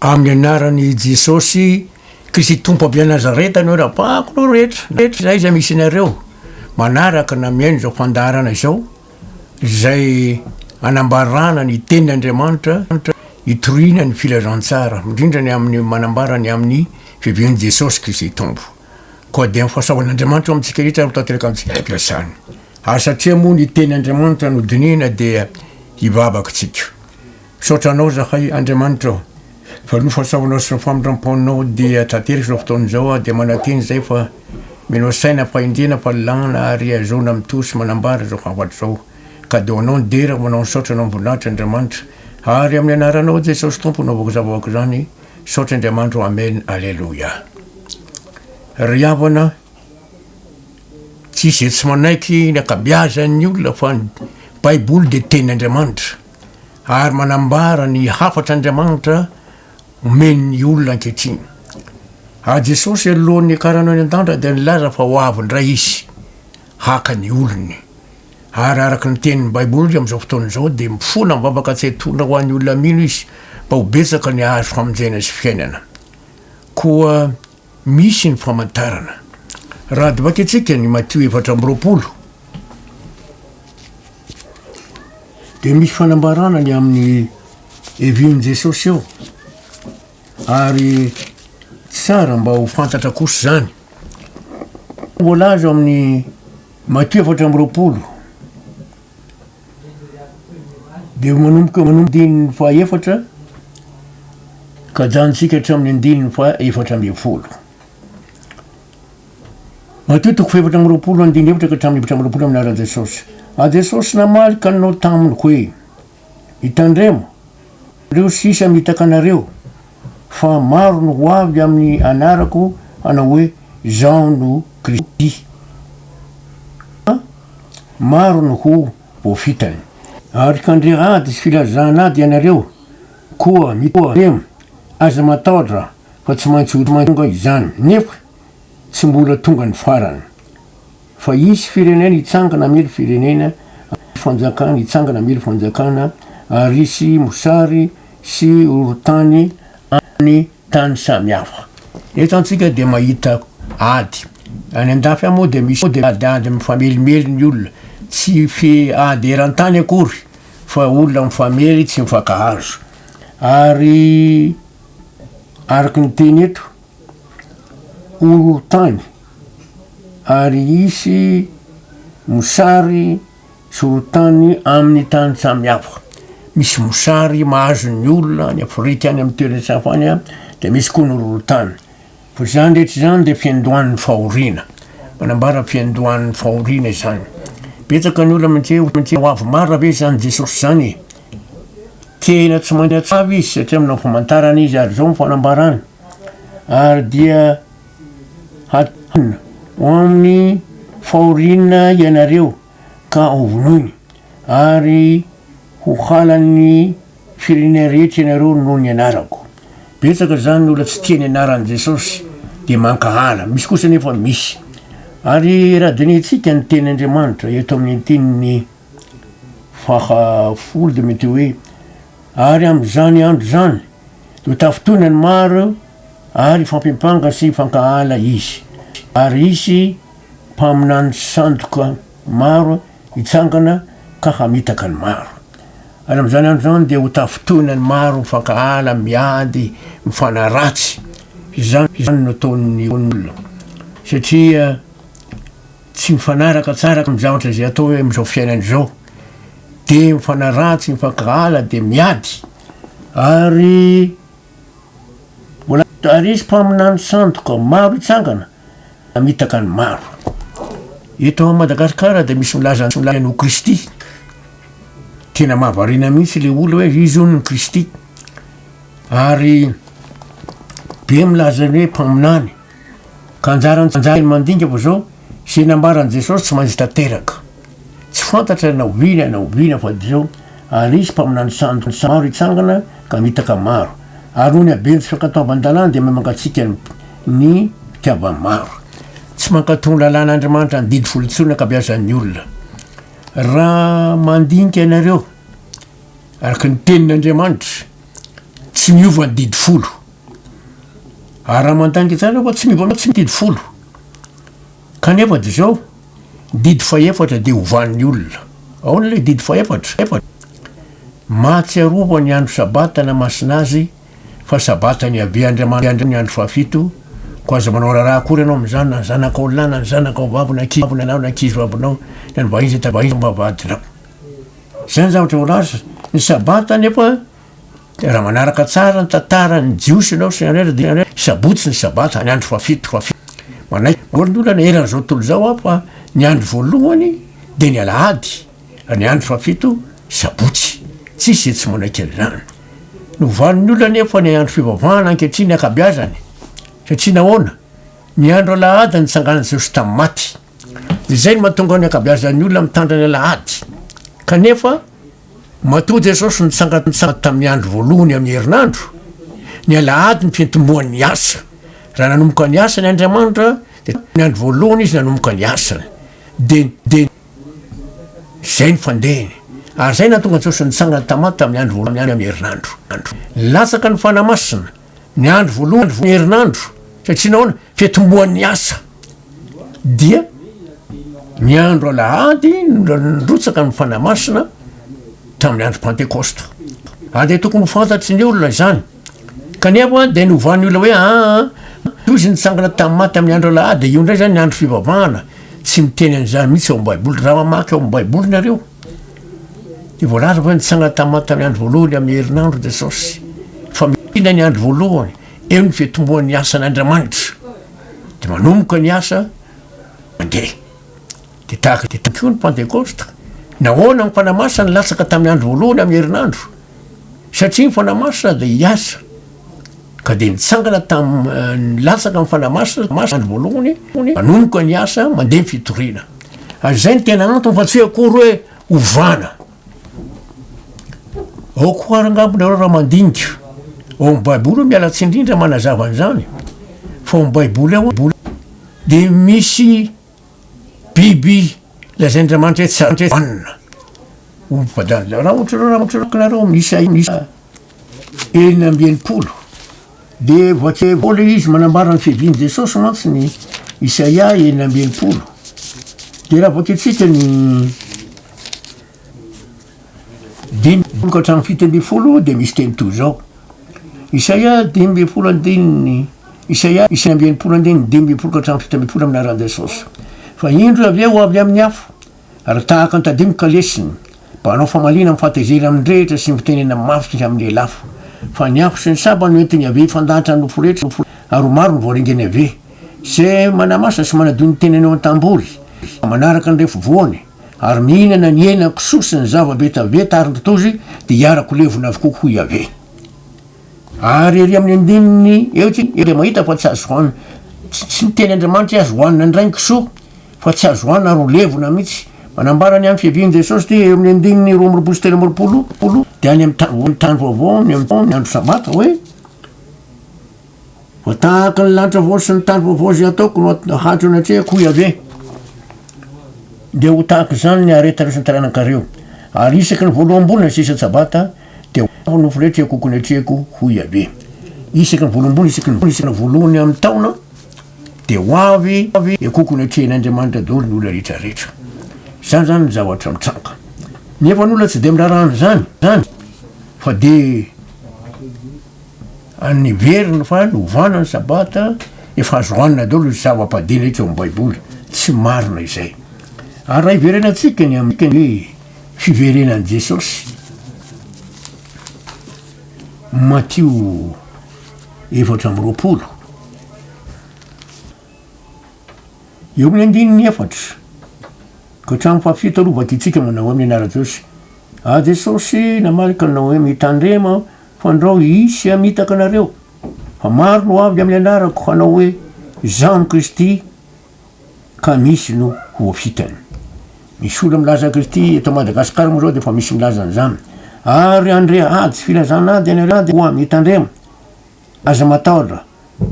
Amin'ny anaran'i Jesosy Kristy Tompo avy any Nazareta no irabahako anareo rehetra, na aiza misy anareo, manaraka na mihaino izao fandaharana izao, izay anambarana ny tenin'Andriamanitra, hitoriana ny filazantsara, indrindra ny amin'ny manambara ny amin'ny fiavian'i Jesosy Kristy Tompo. Koa dia ny fahasoavan'Andriamanitra eo amintsika rehetra ary ho tanteraka amintsika izany. Ary satria moa ny tenin'Andriamanitra no dinihina dia hivavaka isika. Misaotra Anao zahay Andriamanitra ô, fa noho fahasoavanao sy ny famindramponao dia tanteraka izao fotoana izao aho dia manantena izay fa omenao saina fahendrena fahalalana ary ahazoana mitory sy manambara izao hafatra izao ka dia ho Anao ny dera ho Anao ny saotra Anao ny voninahitra Andriamanitra ary amin'ny anaranao Jesosy Tompo no anaovako zavavako izany saotra Andriamanitra ô Amen Aleloia Ry havana Tsisy izay tsy manaiky ny ankabeazan'ny olona fa ny Baiboly dia tenin'Andriamanitra ary manambara ny hafatr'Andriamanitra omeny ny olona ankehitriny. Ary Jesosy alohan'ny niakarany any an-danitra dia nilaza fa ho avy indray Izy haka ny olony. Ary araka ny tenin'ny Baiboly amin'izao fotoana izao dia mifona mivavaka tsy haitona ho an'ny olona mino Izy mba ho betsaka ny hahazo famonjena sy fiainana. Koa Misy ny famantarana. Raha vakintsika ny Matio 24, dia misy fanambarana ny amin'ny hevin'i Jesosy eo, ary tsara mba ho fantatra kosa izany. Voalaza ao amin'ny Matio 24, dia manomboka eo amin'ny andininy fahaefatra ka ajanontsika hatramin'ny andininy faha-14. Matio toko faha-24 andininy efatra ka hatramin'ny 24 amin'ny anaran'i Jesosy. Ary Jesosy namaly ka nanao taminy hoe, Itandremo, ireo sisa mitaka anareo, fa maro no ho avy amin'ny anarako hanao hoe, Izaho no Kristy. Maro no ho voafitany. Ary handre ady sy filazana ady ianareo, koa mitandrema, aza matahotra, fa tsy maintsy ho tonga izany, nefa tsy mbola tonga ny farany. Fa hisy firenena hitsangana hamely firenena, fanjakana hitsangana hamely fanjakana, ary hisy mosary sy horohorontany any tany samy hafa. Eto antsika dia mahita ady. Any andafy any moa dia misy adiady mifamelimely ny olona. Tsy fe ady eran-tany akory fa olona mifamely tsy mifankahazo. Ary araka ny teny eto, horohorontany ary hisy mosary Sorontany amin'ny tany samy hafa. Misy mosary mahazo ny olona any Afrika any amin'ny toerana samihafa any dia misy koa ny horohorontany. Fa izany rehetra izany dia fiandohan'ny fahoriana. Manambara fiandohan'ny fahoriana izany. Betsaka ny olona mantsy hoe ho avy marina ve izany Jesosy izany e? Tena tsy maintsy avy izy satria manao famantarana izy ary izao ny fanambarany. Ary dia Hatona ho amin'ny fahoriana ianareo ka hovonoiny, ary ho halan'ny firenena rehetra ianareo noho ny anarako. Betsaka izany ny olona tsy tia ny anaran'i Jesosy dia mankahala, misy kosa anefa misy. Ary raha dinihintsika ny tenin'Andriamanitra eto amin'ny andininy faha folo dia mety hoe, ary amin'izany andro izany dia ho tafintohina ny maro, Ary hifampiampanga sy hifankahala izy. Ary hisy mpaminany sandoka maro hitsangana ka hamitaka ny maro. Ary amin'izany andro izany dia ho tafintohina ny maro, mifankahala, miady, mifanaratsy. Izany no ataon'ny olona, satria tsy mifanaraka tsara amin'ny zavatra izay atao amin'izao fiainana izao. Dia mifanaratsy, mifankahala, dia miady. Ary. Mbola ary hisy mpaminany sandoka maro hitsangana hamitaka ny maro. Eto Madagasikara dia misy milaza ny ho Kristy. Tena mahavariana mihitsy le olona hoe izy hono ny Kristy. Ary be milaza ny hoe mpaminany. Ka anjaran'ny mandinika fa zao izay nambaran'i Jesosy tsy maintsy tanteraka. Tsy fantatra na oviana na oviana fa dia ary hisy mpaminany sandoka maro hitsangana ka hamitaka maro. Ary noho ny haben'ny tsy fankatoavan-dalàna dia miha-mangatsiaka ny fitiavan'ny maro. Tsy mankatò ny lalàn'Andriamanitra ny didy folo intsony ny ankabeazan'ny olona. Raha mandinika ianareo araka ny tenin'Andriamanitra, tsy. Tsy miova ny didy folo. Ary raha mandainga izany aho fa tsy miova mihitsy ny didy folo. Kanefa dia izao, ny didy fahefatra dia ovan'ny olona. Ahoana ilay didy fahefatra? Mahatsiarova ny andro sabata namasina azy fa sabata ny Yaveh Andriamanitra ny andro fahafito, koa aza manao raharaha akory ianao amin'izany na ny zanakao lahy na ny zanakao vavy na ankizy na ny ankizy vavinao na ny vahiny izay tavela am-bavahadinao. Izay ny zavatra voalaza. Ny sabata anefa raha manaraka tsara ny tantaran'ny Jiosy ianao sy ny rehetra dia sabotsy ny sabata, ny andro fahafito. Manaiky daholo ny olona eran'izao tontolo izao aho fa ny andro voalohany dia ny alahady, ary ny andro fahafito sabotsy. Tsisy izay tsy manaiky an'izany. Novan'ny olona anefa ny andro fivavahana ankehitriny ny ankabeazany. Satria nahoana? Ny andro alahady nitsanganan'i Jesosy tamin'ny maty. Izay no mahatonga ny ankabeazan'ny olona mitandra ny alahady. Kanefa, matoa Jesosy nitsangana tamin'ny andro voalohany amin'ny herinandro, ny alahady no fiantombohan'ny asa. Raha nanomboka ny asany Andriamanitra, dia ny andro voalohany Izy nanomboka ny asany. Dia, dia izay no fandehany. Ary izay no nahatonga an'i Jesosy nitsangana tamin'ny maty tamin'ny andro voalohany amin'ny herinandro. Nilatsaka ny Fanahy Masina. Ny andro voalohany ny herinandro, satria nahoana? Fiatombohan'ny asa. Dia ny andro alahady no nirotsaka ny Fanahy Masina tamin'ny andro Pantekosta. Ary dia tokony ho fantatry ny olona izany. Kanefa dia novan'ny olona hoe aa, toy izy nitsangana tamin'ny maty amin'ny andro alahady, dia io indray izany ny andro fivavahana. Tsy miteny an'izany mihitsy ao amin'ny Baiboly. Raha mamaky ao amin'ny Baiboly nareo, Dia voalaza fa nitsangana tamin'ny maty tamin'ny andro voalohany amin'ny herinandro Jesosy. Fa mihina ny andro voalohany, eo ny fitomboan'ny asan'Andriamanitra. Dia manomboka ny asa mandeha. Dia tahaka dia koa ny Pantekosta. Nahoana ny Fanahy Masina nilatsaka tamin'ny andro voalohany amin'ny herinandro? Satria ny Fanahy Masina dia hiasa. Ka dia nitsangana tam nilatsaka ny Fanahy Masina andro voalohany, manomboka ny asa, mandeha ny fitoriana. Ary izay no tena antony fa tsy hoe akory hoe ovana. Ao koa ary angamba nareo raha mandinika, ao amin'ny baiboly ao miala tsiny indrindra manazava an'izany, fa ao amin'ny baiboly ao dia misy biby lazain'Andriamanitra hoe tsy azo hohanina. Raha ohatra raha ohatra nareo misy misy 66. Dia voatery ilay izy manambara ny fiavian'i Jesosy mantsy ny Isaia 66. Dia raha vakintsika ny dimy ka hatramin'ny 17 dia misy teny toy izao. Isaia 15 andininy Isaia 66 andininy 15 ka hatramin'ny 17 amin'ny anaran'i Jesosy. Fa indro avy eo avy amin'ny afo Ary tahaka ny tadimo kalesiny, mba hanao famaliana amin'ny fahatezerana mindrehitra sy ny fitenenana mafy amin'ny lelafo. Fa ny afo sy ny sabany no entin'i Yaveh hifandahatra ny nofo rehetra, ary ho maro ny voaringan'i Yaveh. Izay manamasina sy manadio ny tenany eo an-tambory, manaraka ny refy voany, ary mihinana ny hena kisoa sy ny zava-betaveta ary ny totozy, dia hiara-ko levona avokoa, hoy Yaveh. Ary ery amin'ny andininy eo tsika dia mahita fa tsy azo hohanina, tsy niteny Andriamanitra hoe azo hohanina indray ny kisoa, fa tsy azo hohanina ary ho levona mihitsy. Manambara ny amin'ny fiavian'i Jesosy ity eo amin'ny andininy 22 sy 23, dia any amin'ny tany vaovao ny amin'ny andro sabata hoe, Fa tahaka ny lanitra vaovao sy ny tany vaovao izay ataoko no hahatro anatrehako, hoy Yaveh, dia ho tahaka izany ny haretanareo sy ny taranakareo. Ary isaky ny voaloham-bolana sy isan-tsabata dia ho nofo rehetra hiakoako ny atrehako, hoy Yaveh. Isaky ny voaloham-bolana, isaky ny volana voalohany amin'ny taona, dia ho avy hiakoako ny atrehin'Andriamanitra daholo ny olona rehetra rehetra. Izany izany ny zavatra mitranga. Nefa ny olona tsy dia miraharaha an'izany, fa dia Any heverina fa novana ny sabata, efa azo hanina daholo ny zava-padina rehetra ao amin'ny baiboly, tsy marina izay. Ary raha hiverenantsika ny amin'ny hoe fiverenan'i Jesosy, Matio 24, eo amin'ny andininy efatra ka hatramin'ny fahafito aloha vakintsika manao hoe amin'ny anaran'i Jesosy. Ary Jesosy namaly ka nanao hoe mitandrema Fandrao hisy hamitaka anareo, fa maro no avy amin'ny anarako hanao hoe, Izaho no Kristy, ka misy no ho voafitany. Misy olona milaza Kristy, eto Madagasikara moa izao dia efa misy milaza an'izany. Ary handre ady sy filazana ady ianareo, koa mitandrema, aza matahotra,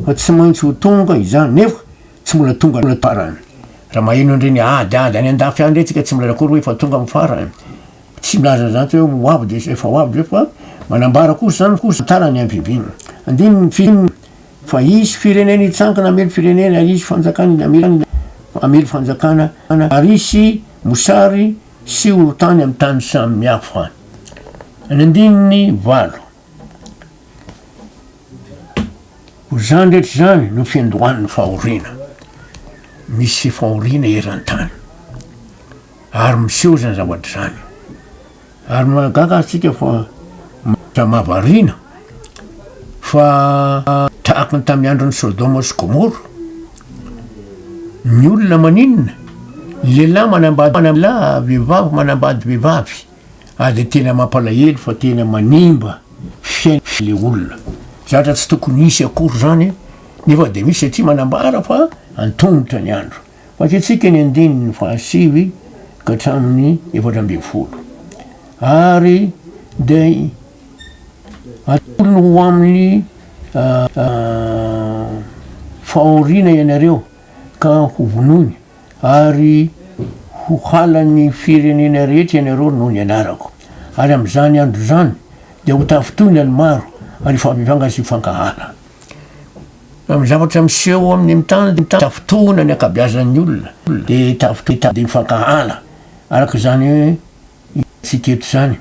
fa tsy maintsy ho tonga izany, nefa tsy mbola tonga ny farany. Raha maheno an'ireny ady ady any an-dafy any ireny tsika tsy milaza akory hoe efa tonga ny farany. Tsy milaza an'izany tsy hoe ho avy dia efa ho avy dia fa Manambara kosa izany kosa tantara ny amfibiana. Andininy fito, Fa hisy firenena hitsangana hamely firenena ary hisy fanjakana hamely hamely fanjakana ary hisy mosary sy horontany amin'ny tany samihafa. Ny andininy valo. Koa izany rehetra izany no fiandohan'ny fahoriana. Misy fahoriana eran-tany ary miseho izany zavatra izany. Ary mahagaga antsika fa mahavariana fa tahaka ny tamin'ny andron'i Sodoma sy Gomora, ny olona maninona? Ny lehilahy manambady lehilahy, vehivavy manambady vehivavy, ary dia tena mampalahelo fa tena manimba fiainana le olona. Zavatra tsy tokony hisy akory zany nefa dia misy satria manambara fa antomotra ny andro. Vakintsika ny andininy fahasivy ka hatramin'ny 14. Ary dia atolony ho amin'ny fahoriana ianareo ka hovonoiny, ary ho halan'ny firenena rehetra ianareo noho ny anarako. Ary amin'izany andro izany dia ho tafintohina ny maro, ary hifampivanga sy hifankahala. Amin'ny zavatra miseho amin'ny tany dia tafintohina ny ankabeazan'ny olona, dia tafintohina dia mifankahala araka izany hitantsika eto izany.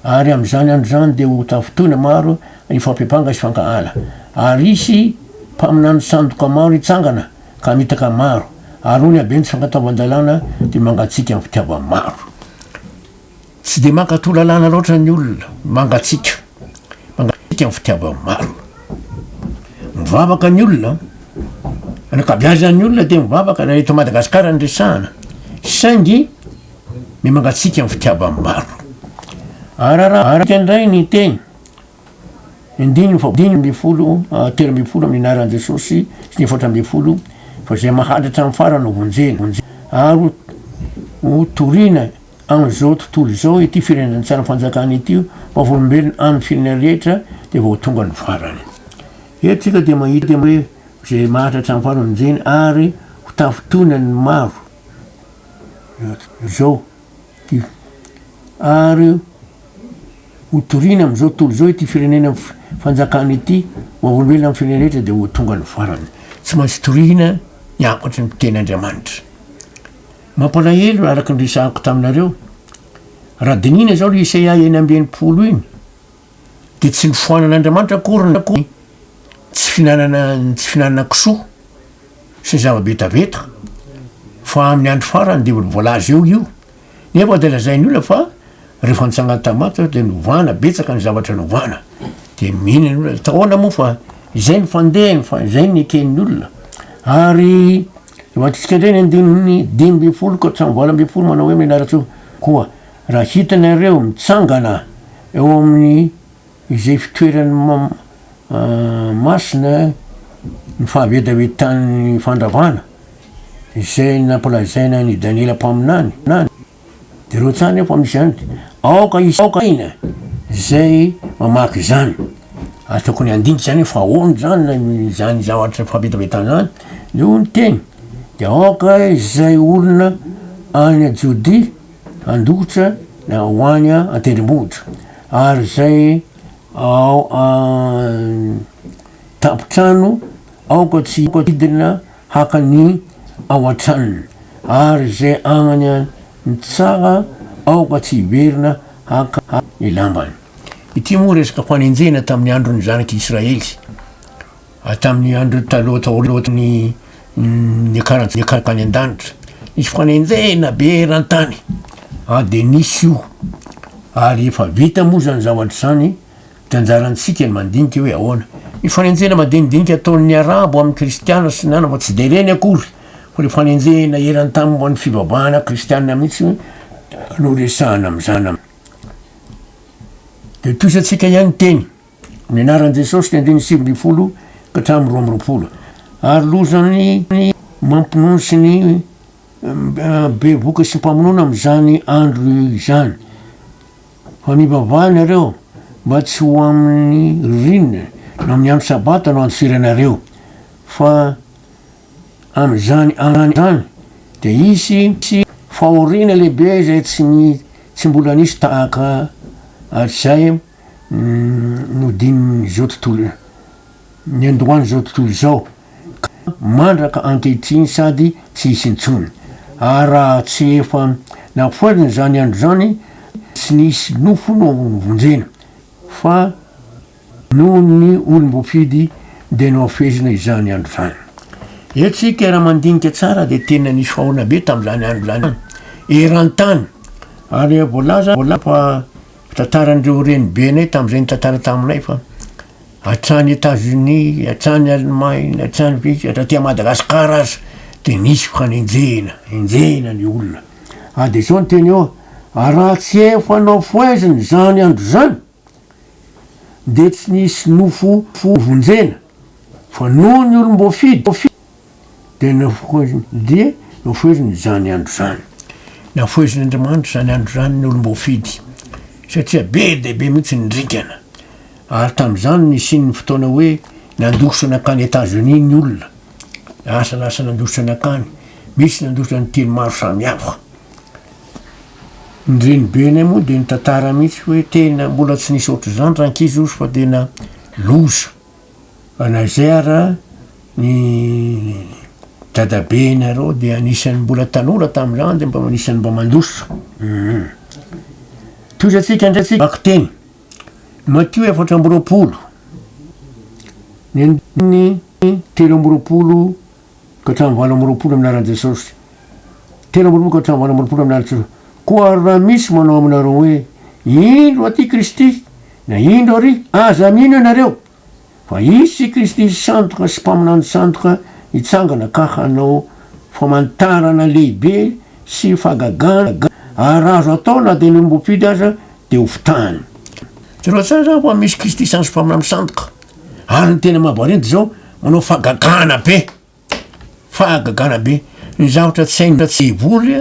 Ary amin'izany andro izany dia ho tafintohina maro ny fampiampanga sy fankahala. Ary hisy mpaminany sandoka maro hitsangana ka hamitaka maro. Ary hoy ny haben'ny tsy fankatoavan-dalàna dia mangatsiaka ny fitiavan'ny maro. Tsy dia mankatò lalàna loatra ny olona, mangatsiaka. Mangatsiaka ny fitiavan'ny maro. Mivavaka ny olona, ny ankabeazan'ny olona dia mivavaka raha eto Madagasikara no resahana, saingy ny mangatsiaka ny fitiavan'ny maro. Ary raha araka indray ny teny, andininy faha 15, 13 amin'ny anaran'i Jesosy sy ny 14, fa izay mahantra hatramin'ny farany no vonjena, ary ho torina Amin'izao tontolo izao, ity firenena fanjakana ity, vavolombelona amin'ny firenena rehetra, dia vao tonga ny farany. Eto isika dia mahita hoe izay mahantra hatramin'ny farany no jeny ary ho tafintohina ny maro izao ity ary ho toriana amin'izao tontolo izao ity firenena fanjakana ity, vavolombelona amin'ny firenena rehetra dia ho tonga ny farany. Tsy maintsy toriana ny hafatry ny teny Andriamanitra. Mampalahelo araka ny resahako taminareo, raha dinihina izao le Isaia 66 iny dia tsy nofoanan'Andriamanitra akory ny tsy fihinanana ny tsy fihinanana kisoa sy ny zava-betaveta fa amin'ny andro farany dia voalaza eo io nefa dia lazain'ny olona fa rehefa nitsangana tamin'ny maty dia novana betsaka ny zavatra novana dia mino ny olona taona moa fa izay ny fandehany fa izay ny eken'ny olona ary Vakintsika indray ny andininy 15 ka hatramin'ny 18 manao hoe Mianarantsoa, Koa raha hitanareo mitsangana eo amin'ny izay fitoerany masina ny fahavetavetan'ny fandravana izay nampolazaina an'i Daniela mpaminany, Dia ireo tsara nefa misy ihany aoka hisy aina izay mamaky izany. Ary tokony handinika izany hoe fa ahoana izany izany zavatra fampetavetana izany. Dia hoy ny teny, dia aoka izay olona any Jodia handositra na ho any an-tendrombohitra, ary izay ao an-tampon-trano aoka tsy hidina haka ny ao an-tranony, ary izay any an-tsaha aoka tsy hiverina haka ny lambany. Ity moa resaka fanenjehana tamin'ny andron'ny zanak'i Israely, tamin'ny andro taloha taorian'ny niakarany tany an-danitra. Nisy fanenjehana be eran-tany, ary dia nisy io, ary efa vita moa izany zavatra izany. Dia anjarantsika ny mandinika hoe ahoana. Ny fanenjehana madinidinika ataon'ny arabo amin'ny kristiana sy ny anona fa tsy dia ireny akory fa ilay fanenjehana eran-tany momba ny fivavahana kristiana mihitsy no resahana amin'izany. Dia tohisantsika ihany ny teny. Amin'ny anaran'i Jesosy ny andininy 19 ka hatramin'ny 22. Ary lozan'ny mampinono sy ny bevohoka sy mpamonono amin'izany andro izany. Fa mivavaha ianareo mba tsy ho amin'ny ririnina na amin'ny andro sabata no andosiranareo, fa amin'izany andro izany dia hisy fahoriana lehibe izay tsy tsy mbola nisy tahaka hatrizay. nodinin'izao tontolo niandohan'izao tontolo izao ka mandraka ankehitriny sady tsy hisy intsony. Ary raha tsy efa nafohezina izany andro izany, tsy nisy nofo no novonjena, fa noho ny olom-boafidy dia nohafehezina izany andro izany. Eto isika raha mandinika tsara dia tena nisy fahona be tamin'izany andro izany eran-tany, ary voalaza fa tantaran'ireo renibenay tamin'izay nitantara taminay fa hatrany Etats-Unis, hatrany Allemagne, hatrany hatraty Madagascar aza dia nisy fanenjehina, enjehina ny olona. Ary dia izao ny teny eo, raha tsy efa nofohezina izany andro izany dia tsy nisy nofo vonjena fa noho ny olom-boafidy dia nafohezina dia nafohezina izany andro izany. Nafohezin'Andriamanitra izany andro izany ny olom-boafidy satria be dia be mihitsy ny ringana ary tamin'izany no nisian'ny fotoana hoe nandositra nankany Etats-Unis ny olona, lasa lasa nandositra nankany, misy nandositra ny teny maro samihafa. Ny renibenay moa dia nitantara mihitsy hoe tena mbola tsy nisy ohatr'izany rankizy ozy fa tena loza. Fa na izay ara ny dadabenareo dia anisan'ny mbola tanora tamin'izany dia mba anisan'ny mba mandositra. Hum. Tohizantsika indray tsika vakiteny. Matio 24, ny andininy 23 ka hatramin'ny 28 amin'ny anaran'i Jesosy. 23 ka hatramin'ny 28 amin'ny anaran'i Jesosy. Koa raha misy manao aminareo hoe, Indro aty Kristy, na indro ary, aza mino ianareo, fa hisy Kristy sandoka sy mpaminany sandoka hitsangana ka hanao famantarana lehibe sy fahagagana, ary raha azo atao na dia ny olom-boafidy aza dia ho fitahany. Jereo tsara izany fa misy Kristy sandoka sy mpaminany sandoka, ary ny tena mahavariana dia izao, manao fahagagana be. Fahagagana be. Ny zavatra tsy hain'ny devoly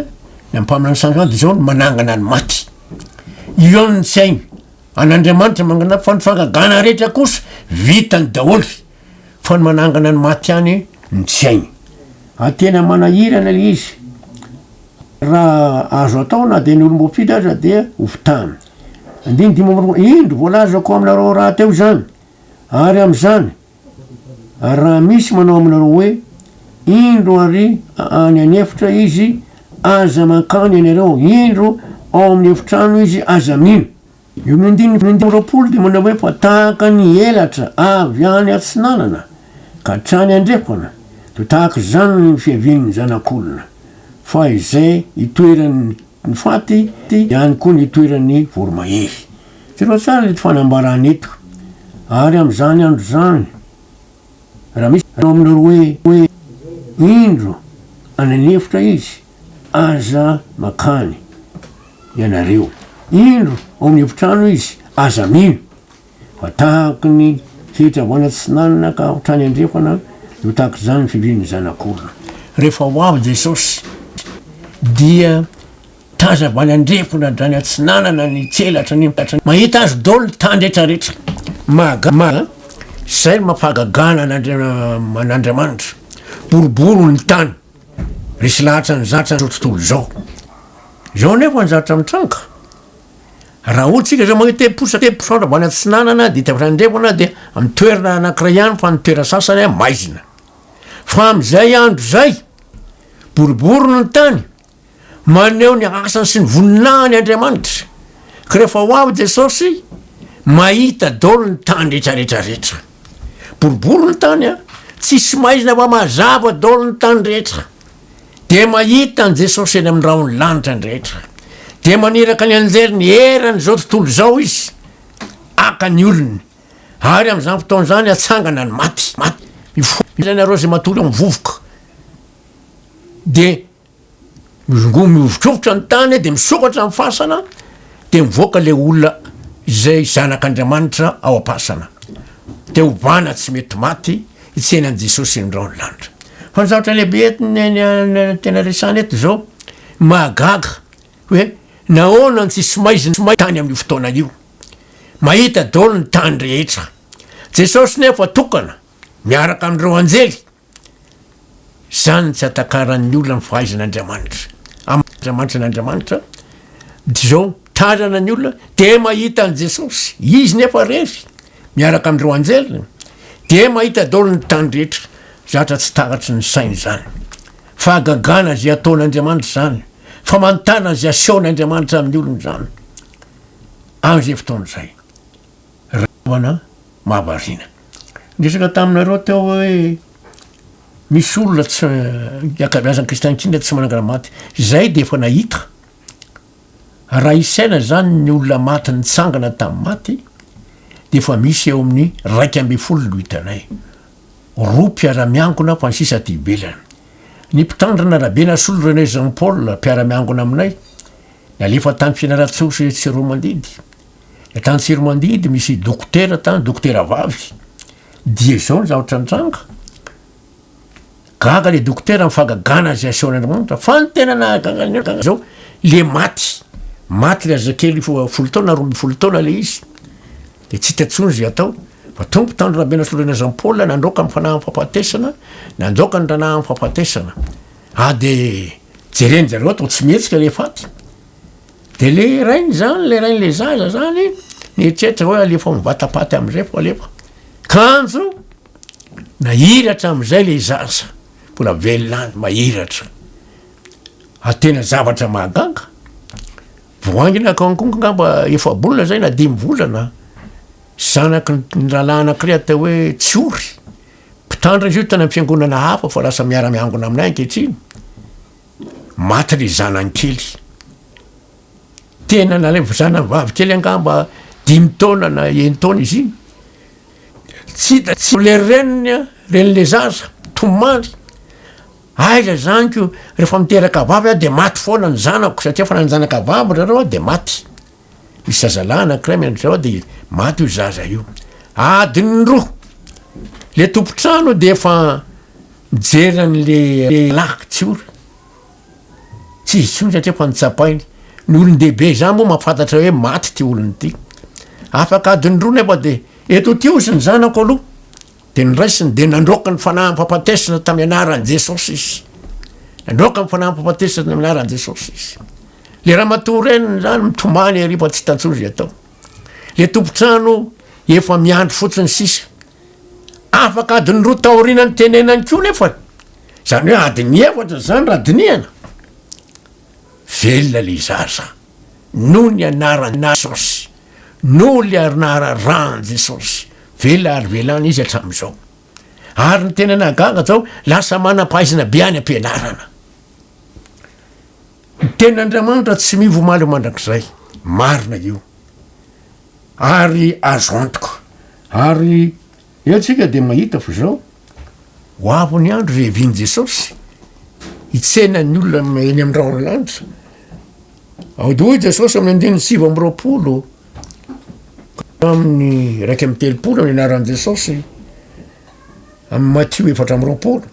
na mpaminany sandoka dia izao ny manangana ny maty. Io ihany no tsy hainy. An'Andriamanitra mangana fa ny fahagagana rehetra kosa vitany daholo fa ny manangana ny maty ihany no tsy hainy. Ary tena manahirana ilay izy. Raha azo atao na dia ny olom-boafidy aza dia ho fitahana. Andininy 25, Indro voalazako aminareo rahateo izany, ary amin'izany Ary raha misy manao aminareo hoe, Indro ary any an'efitra izy, aza mankany ianareo, indro ao amin'ny efitrano izy, aza mino. Eo amin'ny andininy 20 dia manao hoe, Fa tahaka ny elatra avy any atsinanana ka hatrany andrefana, dia tahaka izany ny fiavian'ny Zanak'olona. Fa izay itoeran'ny faty, ihany koa ny itoeran'ny voromahery. Jereo tsara ireto fanambarana eto, Ary amin'izany andro izany, raha misy manao aminareo hoe, hoe, Indro, any an'efitra izy, aza mankany ianareo. Indro, ao amin'ny efitrano izy, aza mino. Fa tahaky ny hetra avy any atsinanana ka hatrany andrefana, no tahaka izany ny fivian'ny Zanak'olona. Rehefa ho avy Jesosy, dia Taza avy any andrefana hatrany atsinanana ny tselatra ny mahita azy daholo ny tany rehetra rehetra. Mahagaga zay no mampahagagana an'Andriamanitra. Boribory ny tany, resy lahatra ny zatra zao tontolo izao. Izao anefa ny zavatra mitranga. Raha ohatra isika zao mahita hoe posa te posotra avy any atsinanana dia hita avy any andrefana dia amin'ny toerana anankiray ihany fa ny toerana sasany maizina. Fa amin'izay andro izay, boribory ny tany, Maneho ny asany sy ny voninahiny Andriamanitra. Ka rehefa ho avy Jesosy, mahita daholo ny tany rehetra rehetra rehetra. Boribory ny tany a, tsisy maizina fa mazava daholo ny tany rehetra. Dia mahita an'i Jesosy eny amin'ny rahon'ny lanitra ny rehetra. Dia maniraka ny anjeliny eran'izao tontolo izao izy, haka ny olony. Ary amin'izany fotoana izany hatsangana ny maty. Mifoha ianareo izay matory amin'ny vovoka. Dia Mirongo mihovitrovitra ny tany dia misokatra ny fasana dia mivoaka le olona izay zanak'Andriamanitra ao am-pasana dia ovana tsy mety maty hitsena an'i Jesosy eny rahon'ny lanitra. Fa ny zavatra lehibe eto ny tena resahana eto izao mahagaga hoe nahoana no tsisy maizina tany amin'io fotoana io? Mahita daholo ny tany rehetra. Jesosy nefa tokana miaraka amin'ireo anjely. Izany no tsy atakaran'ny olona ny fahaizan'Andriamanitra. Andriamanitra an'Andriamanitra dia izao. Mitazana ny olona dia mahita an'i Jesosy, Izy nefa rery miaraka amin'ireo anjeliny, dia mahita daholo ny tany rehetra. Zatra tsy takatry ny saina izany. Fahagagana izay ataon'Andriamanitra izany, famantarana izay asehon'Andriamanitra amin'ny olony izany. Amin'izay fotoana izay, ravana mahavariana. Niresaka taminareo teo hoe misy olona tsy, ny ankabeazan'ny kristiana indrindra tsy manangana maty. Izay dia efa nahita. Raha isaina izany ny olona maty nitsangana tamin'ny maty dia efa misy eo amin'ny 11 no hitanay. Roa mpiara-miangona fa ny sisa aty ivelany. Ny mpitandrina Rabenasolo René Jean Paul mpiara-miangona aminay, nalefa tany Fianarantsoa sy Tsiroamandidy. Dia tany Tsiroamandidy misy dokotera tany, dokotera vavy. Dia izao ny zavatra nitranga. Gaga le dokotera am fahagagana izay asehon'Andriamanitra fa ny tena nahagaga ny olona zao le maty, maty le zazakely folo taona 12 taona le izy de tsy hita intsony zay atao fa Tompo tandro Rabenasoloina Jean Paul nandroaka ny fanahin'ny fahafatesana, nandroaka ny ranahin'ny fahafatesana, ah de jereny zareo atao tsy mihetsika le faty, de le rainy zany le rain'le zaza zany nieritreritra hoe alefa mivatapaty amizay fo alefa, kanjo Nahiratra amin'izay ilay zaza, mbola velona any, mahiratra. Ary tena zavatra mahagaga, vao haingana konkonko angamba efa-bolana izay na dimy volana, zanaky ny rahalahy anankiray atao hoe Tsiory, mpitandrina izy io tany amin'ny fiangonana hafa fa lasa miara-miangona aminay ankehitriny, maty ilay zanany kely. Tena nalaivo zanany vavy kely angamba dimy taona na enin-taona izy iny. Tsy hita tsy le reniny a, renin'le zaza, tomany, aiza zany ko rehefa miteraka vavy aho de maty foana ny zanako satria efa nanjanaka vavy ry zareo aho de maty, misy zazalahy anakiray miandry zareo de maty io zaza io, adiny roa le tompon-trano de efa mijery an'le lahy tsy ory. Tsy izy intsony satria efa notsapainy. Ny olon-dehibe izany moa mahafantatra hoe maty ity olona ity. Afaka adiny roa nefa dia eto ity hozy ny zanako aloha. Dia noraisiny dia nandroaka ny fanahin'ny fahafatesana tamin'ny anaran'i Jesosy izy. Nandroaka ny fanahin'ny fahafatesana tamin'ny anaran'i Jesosy izy. Le ramatoa reniny izany mitomany ery fa tsy hita intsony izay atao. Le tompon-trano efa miandry fotsiny sisa. Afaka adiny roa taoriana nitenenany koa nefa, izany hoe adiny efatra izany raha dinihana, velona le zaza noho ny anaran'i Jesosy, noho le anara-ran'i Jesosy, velona ary velana izy hatramin'izao. Ary ny tena nahagaga zao, lasa manam-pahaizana be any am-pianarana. Ny tenin'Andriamanitra tsy miova omaly ho mandrakizay, marina io. Ary azo antoka. Ary eo tsika dia mahita fa izao, ho avy ny andro izay hiavian'i Jesosy hitsena ny olona eny amin'ny rahon'ny lanitra. Ao dia hoy Jesosy amin'ny andininy 29 ka amin'ny 31 amin'ny anaran'i Jesosy, amin'ny Matio 24,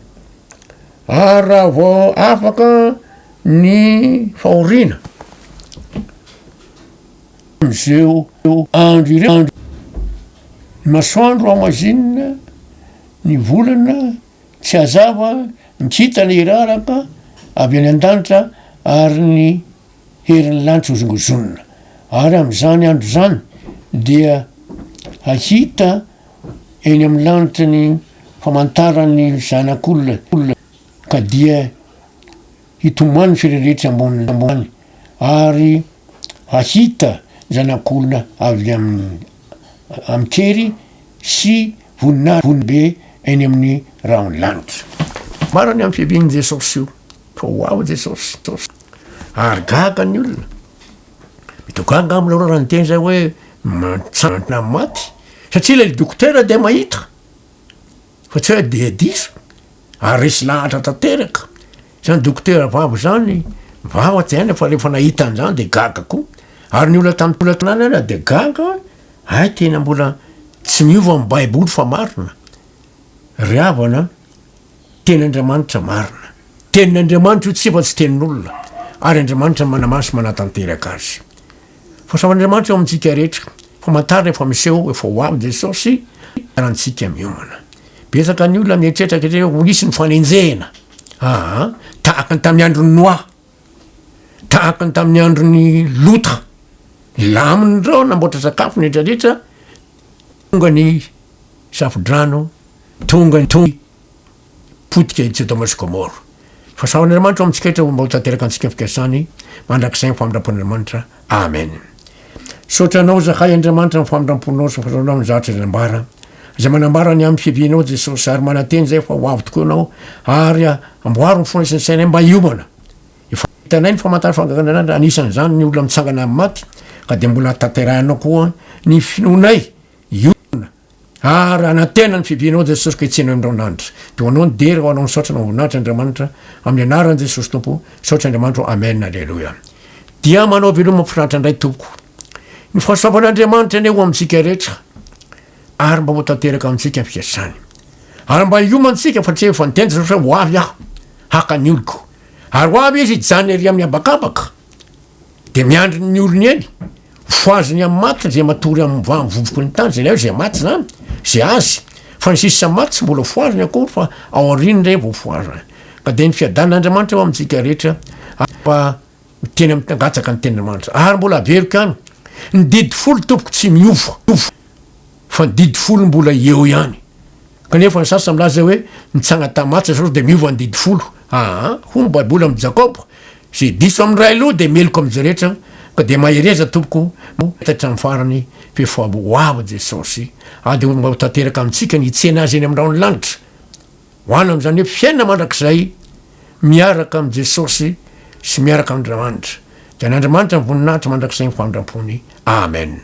ary raha vao afaka ny fahoriana, Amin'izeo andro ireo, ny masoandro hamazinina, ny volana tsy hazava, ny kintana hiraraka avy any an-danitra ary ny herin'ny lanitra hozongozonina. Ary amin'izany andro izany dia hahita eny amin'ny lanitra ny famantaran'ny Zanak'olona, ka dia hitomany ny firenena ambony ambany ary hahita zanak'olona avy amin'ny amin-kery sy voninahitra be eny amin'ny rahon'ny lanitra. Marina ny amin'ny fiavian'i Jesosy io, fa ho avy Jesosy. Ary gaga ny olona. Mety ho gaga angamba nareo raha niteny zay hoe mitsangana amin'ny maty, satria ilay dokotera dia mahita fa tsy hoe dia diso. Ary resy lahatra tanteraka zany dokotera vavy zany, vava tsy hainy fa rehefa nahita an'izany de gaga koa, ary ny olona tany tanàna ary de gaga, hay tena mbola tsy miova ny baiboly fa marina, ry havana tenin'Andriamanitra marina, tenin'Andriamanitra io tsy fa tsy tenin'olona, ary Andriamanitra manamaso manatanteraka azy. Fahasoavan'Andriamanitra eo amintsika rehetra. Famantarana efa miseho, efa ho avy Jesosy, antsika miomana. Betsaka ny olona mieritreritra ankehitriny hoe ho hisy ny fanenjehana. Aa, tahaka ny tamin'ny andron'i Noa, tahaka ny tamin'ny andron'i Lota. Nilamina ireo, namboatra sakafo ny rehetra rehetra, tonga ny safo-drano, tonga ny potika i Sodoma sy Gomoro. Fahasoavan'Andriamanitra ho amintsika rehetra mba ho tanteraka antsika ny fikasany mandrakizay ny famindrampon'Andriamanitra. Amen. Misaotra Anao zahay Andriamanitra amin'ny famindramponao sy fahasoavanao amin'ny zavatra izay nambara. Izay manambara ny amin'ny fiavianao Jesosy ary manantena izay fa ho avy tokoa Ianao ary amboaro ny fonay sy ny sainay mba hiomana. Efa hitanay ny famantarana fangagan'Andriamanitra anisan'izany ny olona mitsangana amin'ny maty ka dia mbola tanterahinao koa ny finoanay hiomana Ary hanantena ny fiavianao Jesosy ka hitsena amin'ireo lanitra. Dia ho anao ny dera, ho anao ny saotra, ho voninahitra Andriamanitra, amin'ny anaran'i Jesosy Tompo, saotra Andriamanitra o, Amen, Aleloia. Dia manao veloma mahafinaritra indray Tompoko. Ny fahasoavan'Andriamanitra anie ho amintsika rehetra, ary mba ho tanteraka amintsika ny fikasany. Ary mba hiomantsika fa tsy efa niteny Jesosy hoe ho avy aho haka ny oloko. Ary ho avy izy hijanona ery amin'ny habakabaka. Dia miandry ny olony eny, fohaziny amin'ny maty izay matory amin'ny va- vovoky ny tany, izay izay maty izany, izay azy, fa ny sisa maty tsy mbola fohaziny akory fa ao aoriany indray vao fohazina. Ka dia ny fiadanan'Andriamanitra eo amintsika rehetra, fa miteny amin'ny angatsaka ny tenin'Andriamanitra. Ary mbola averiko ihany, ny didy folo tompoko tsy miova, fa ny didy folo mbola eo ihany. Kanefa ny sasany milaza hoe nitsanga tamin'ny maty Jesosy dia miova ny didy folo. Aa, hoy ny baiboly amin'i Jakoba, izay diso amin'ny ray loha dia meloka amin'izay rehetra, ka dia mahereza tompoko hatramin'ny farany fa efa ho avy Jesosy ary dia mba ho tanteraka amintsika ny hitsena azy eny amin'ny rahon'ny lanitra. Ho any amin'izany hoe fiainana mandrakizay miaraka amin'i Jesosy sy miaraka amin'Andriamanitra. Dia an'Andriamanitra ny voninahitra mandrakizay ny famindram-pony. Amen.